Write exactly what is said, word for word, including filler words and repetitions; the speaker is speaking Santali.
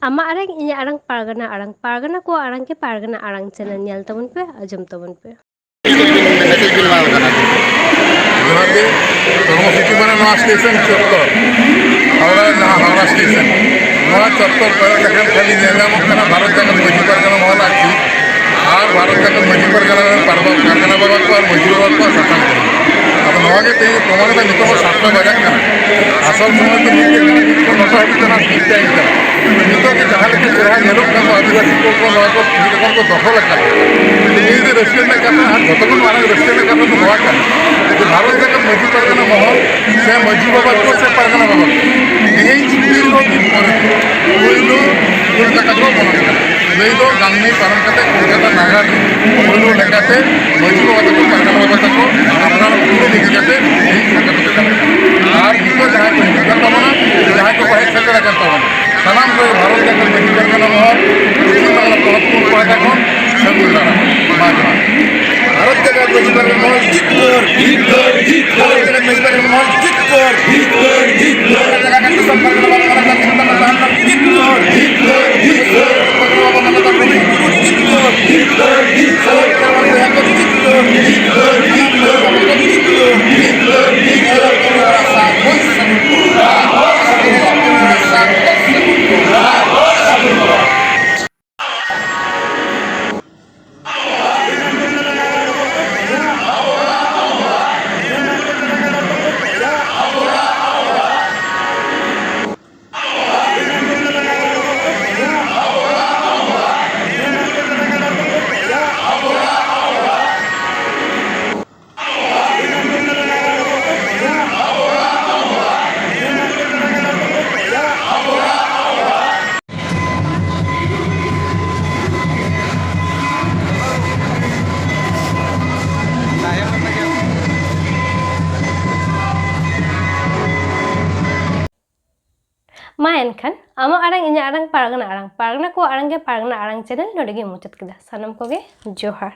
ᱟᱢᱟᱜ ᱟᱲᱟᱝ, ᱤᱧᱟᱹᱜ ᱟᱲᱟᱝ, ᱯᱟᱨᱜᱟᱱᱟ ᱟᱲᱟᱝ, ᱯᱟᱨᱜᱟᱱᱟ ᱠᱚᱣᱟᱜ ᱟᱲᱟᱝ ᱜᱮ ᱯᱟᱨᱜᱟᱱᱟ ᱟᱲᱟᱝ ᱪᱮᱱᱮᱞ ᱧᱮᱞ ᱛᱟᱵᱚᱱ ᱯᱮ, ᱟᱸᱡᱚᱢ ᱛᱟᱵᱚᱱ ᱯᱮ᱾ ᱡᱚᱦᱟᱨ ᱜᱮ, ᱦᱚᱲᱢᱚ ᱥᱤᱴᱤ ᱢᱟᱱᱮ ᱱᱚᱣᱟ ᱥᱴᱮᱥᱚᱱ ᱪᱚᱛᱛᱚᱨ, ᱦᱟᱣᱲᱟ, ᱡᱟᱦᱟᱸ ᱦᱟᱣᱲᱟ ᱥᱴᱮᱥᱚᱱ, ᱱᱚᱣᱟ ᱪᱚᱛᱛᱚᱨ ᱠᱚᱭᱚᱜ ᱞᱮᱠᱷᱟᱱ ᱠᱷᱟᱹᱞᱤ ᱧᱮᱞ ᱧᱟᱢᱚᱜ ᱠᱟᱱᱟ ᱵᱷᱟᱨᱚᱛ ᱡᱟᱠᱟᱛ ᱢᱟᱹᱡᱷᱤ ᱯᱟᱨᱜᱟᱱᱟ ᱢᱚᱦᱚᱞ ᱟᱨ ᱪᱮᱫ, ᱟᱨ ᱵᱷᱟᱨᱚᱛ ᱡᱟᱠᱟᱛ ᱢᱟᱹᱡᱷᱤ ᱯᱟᱨᱜᱟᱱᱟ ᱨᱮᱱ ᱯᱟᱨᱜᱟᱱᱟ ᱵᱟᱵᱟ ᱠᱚ ᱟᱨ ᱢᱟᱹᱡᱷᱤ ᱵᱟᱵᱟ ᱠᱚᱣᱟᱜ ᱥᱟᱥᱚᱱ ᱠᱟᱱᱟ᱾ ᱟᱫᱚ ᱱᱚᱣᱟ ᱜᱮ ᱛᱮᱦᱮᱧ ᱯᱨᱚᱢᱟᱱ ᱮᱫᱟ, ᱱᱤᱛᱚᱜ ᱦᱚᱸ ᱥᱟᱛᱴᱟ ᱵᱟᱡᱟᱜ ᱠᱟᱱᱟ, ᱟᱥᱚᱞ ᱥᱚᱢᱚᱭ ᱫᱚ ᱢᱤᱫ ᱜᱮ ᱠᱟᱱᱟ, ᱱᱤᱛᱚᱜ ᱱᱚᱴᱟ ᱦᱟᱹᱵᱤᱡ ᱫᱚ ᱱᱟᱦᱟᱜ ᱴᱷᱤᱠ ᱴᱟᱭᱤᱢ ᱠᱟᱱᱟ᱾ ᱱᱤᱛᱚᱜ ᱜᱮ ᱡᱟᱦᱟᱸ ᱞᱮᱠᱟ ᱪᱮᱦᱨᱟ ᱧᱮᱞᱚᱜ ᱠᱟᱱᱟ, ᱟᱹᱫᱤᱵᱟᱹᱥᱤ ᱠᱚ ᱠᱚ ᱱᱚᱣᱟ ᱠᱚ ᱥᱤᱧᱚᱛ ᱠᱷᱚᱱ ᱠᱚ ᱫᱚᱠᱷᱚᱞ ᱟᱠᱟᱫᱟ᱾ ᱱᱤᱭᱟᱹ ᱜᱮ ᱨᱟᱹᱥᱠᱟᱹ ᱨᱮᱱᱟᱜ ᱠᱟᱛᱷᱟ, ᱟᱨ ᱡᱚᱛᱚ ᱠᱷᱚᱱ ᱢᱟᱨᱟᱝ ᱨᱟᱹᱥᱠᱟᱹ ᱨᱮᱱᱟᱜ ᱠᱟᱛᱷᱟ ᱫᱚ ᱱᱚᱣᱟ ᱠᱟᱱᱟ ᱡᱮ ᱵᱷᱟᱨᱚᱛ ᱡᱟᱠᱟᱛ ᱢᱟᱹᱡᱷᱤ ᱯᱟᱨᱜᱟᱱᱟ ᱢᱚᱦᱚᱞ ᱥᱮ ᱢᱟᱹᱡᱷᱤ ᱵᱟᱵᱟ ᱠᱚ ᱥᱮ ᱯᱟᱨᱜᱟᱱᱟ ᱵᱟᱵᱟ ᱠᱚ ᱛᱮᱦᱮᱧ ᱪᱷᱩᱴᱤ ᱫᱤᱱ ᱯᱚᱨᱮ ᱯᱳᱭᱞᱳ ᱠᱳᱞᱠᱟᱛᱟ ᱠᱚ ᱵᱚᱞᱚᱱ ᱠᱟᱱᱟ᱾ ᱞᱟᱹᱭ ᱫᱚ ᱜᱟᱝᱢᱤ ᱯᱟᱨᱚᱢ ᱠᱟᱛᱮ ᱠᱳᱞᱠᱟᱛᱟ ᱱᱟᱜᱟᱨ ᱨᱮ ᱯᱳᱭᱞᱳ ᱞᱮᱠᱟᱛᱮ ᱢᱟᱹᱡᱷᱤ ᱵᱟᱵᱟ ᱛᱟᱠᱚ, ᱯᱟᱨᱜᱟᱱᱟ ᱵᱟᱵᱟ ᱛᱟᱠᱚ ᱟᱯᱱᱟᱨ ᱩᱯᱨᱩᱢ ᱤᱫᱤ ᱠᱟᱛᱮ ᱛᱮᱦᱮᱧ ᱥᱟᱸᱜᱷᱟᱨ ᱠᱚ ᱪᱟᱞᱟᱜ ᱠᱟᱱᱟ᱾ ᱟᱨ ᱱᱤᱛᱚᱜ ᱡᱟᱦᱟᱸᱭ ᱠᱚ ᱦᱤᱡᱩᱜ ᱠᱟᱱ ᱛᱟᱵᱚᱱᱟ, ᱡᱟᱦᱟᱸᱭ ᱠᱚᱠᱚ ᱦᱮᱡ ᱥᱮᱴᱮᱨ ᱟᱠᱟᱱ ᱛᱟᱵᱚᱱᱟ, ᱥᱟᱱᱟᱢ ᱠᱚ ᱵᱷᱟᱨᱚᱛ ᱡᱟᱠᱟᱛ ᱢᱟᱹᱡᱷᱤ ᱯᱟᱨᱜᱟᱱᱟ ᱢᱚᱦᱚᱞ, ᱯᱚᱥᱪᱤᱢ ᱵᱟᱝᱞᱟ ᱯᱚᱱᱚᱛ ᱠᱚ ᱯᱟᱦᱴᱟ ᱠᱷᱚᱱ ᱥᱟᱹᱜᱩᱱ ᱫᱟᱨᱟᱢ᱾ ᱢᱟ ᱡᱚᱦᱟᱨ᱾ ᱵᱷᱟᱨᱚᱛ ᱡᱟᱠᱟᱛ ᱢᱟᱹᱡᱷᱤ ᱯᱟᱨᱜᱟᱱᱟ ᱢᱚᱦᱚᱞ ᱡᱤᱛᱠᱟᱹᱨ, ᱡᱤᱛᱠᱟᱹᱨ, ᱡᱤᱛᱠᱟᱹᱨ᱾ ᱵᱷᱟᱨᱚᱛ ᱡᱟᱠᱟᱛ ᱢᱟᱹᱡᱷᱤ ᱯᱟᱨᱜᱟᱱᱟ ᱢᱚᱦᱚᱞ ᱡᱤᱛᱠᱟᱹᱨ, ᱡᱤᱛᱠᱟᱨ, ᱡᱤᱛᱠᱟᱨ᱾ ᱡᱟᱭᱜᱟ ᱠᱟᱱ ᱫᱤᱥᱚᱢ ᱯᱟᱨᱜᱟᱱᱟ ᱵᱟᱵᱟ ᱢᱟᱱᱚᱛᱟᱱ ᱥᱟᱱᱛᱟᱲ ᱥᱟᱶᱛᱟ ᱡᱤᱛᱠᱟᱨ, ᱡᱤᱛᱠᱟᱨ, ᱡᱤᱛᱠᱟᱨ᱾ ᱯᱟᱨᱜᱟᱱᱟ ᱵᱟᱵᱟ ᱢᱟᱱᱚᱛᱟᱱ ᱨᱚᱵᱤ ᱴᱩᱰᱩ ᱡᱤᱛᱠᱟᱨ, ᱡᱤᱛᱠᱟᱨ, ᱡᱤᱛᱠᱟᱨ᱾ ᱡᱤᱛᱠᱟᱨ, ᱡᱤᱛᱠᱟᱨ᱾ ᱡᱤᱛᱠᱟᱨ, ᱡᱤᱛᱠᱟᱨ᱾ ᱡᱤᱛᱠᱟᱨ, ᱡᱤᱛᱠᱟᱨ᱾ ᱢᱟ ᱮᱱᱠᱷᱟᱱ, ᱟᱢᱟᱜ ᱟᱲᱟᱝ, ᱤᱧᱟᱹᱜ ᱟᱲᱟᱝ, ᱯᱟᱨᱜᱟᱱᱟ ᱟᱲᱟᱝ, ᱯᱟᱨᱜᱟᱱᱟ ᱠᱚᱣᱟᱜ ᱟᱲᱟᱝ ᱜᱮ ᱯᱟᱨᱜᱟᱱᱟ ᱟᱲᱟᱝ ᱪᱮᱱᱮᱞ ᱱᱚᱰᱮ ᱜᱮ ᱢᱩᱪᱟᱹᱫ ᱠᱮᱫᱟ᱾ ᱥᱟᱱᱟᱢ ᱠᱚᱜᱮ ᱡᱚᱦᱟᱨ᱾